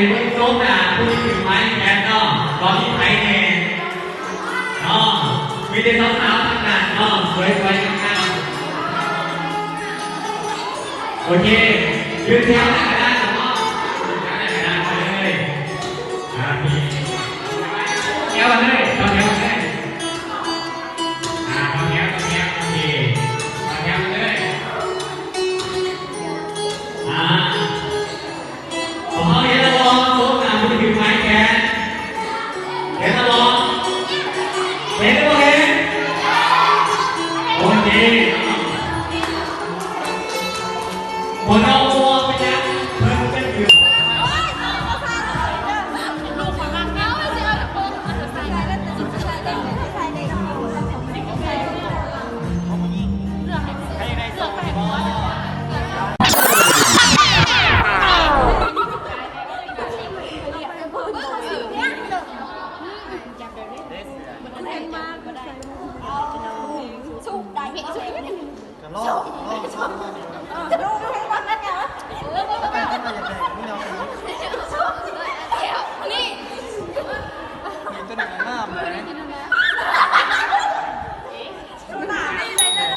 ເບິ່ງໂຊມໜ້າຜູ້ທີ່ຖືໄມແທນເນາະ ວ່າມີໃຜແດ່ເນາະ ມີແຕ່ສາວໆທັງນັ້ນເນາະ ສວຍໆງາມໆ ໂອເຄ ຢືນແຖວໜ້າກະດານເນາະ ຢືນແຖວໜ້າກະດານໄປເລີຍ ອ່າ ແຖວກັນເລີຍ ຕໍ່ແຖວກັນເລີຍ ອ່າ ຕໍ່ແຖວ ຕໍ່ແຖວ ໂອເຄ ຕໍ່ແຖວກັນເລີຍ ອ່າ ພວກເຮົາເຫັນແລ້ວບໍ່? ໂຊມໜ້າຜູ້ທີ່ຖືໄມແທນ ເຫັນແລ້ວບໍ່? ເຫັນຫຼືບໍ່ເຫັນ? ໂອເຄ ພວກເຮົາ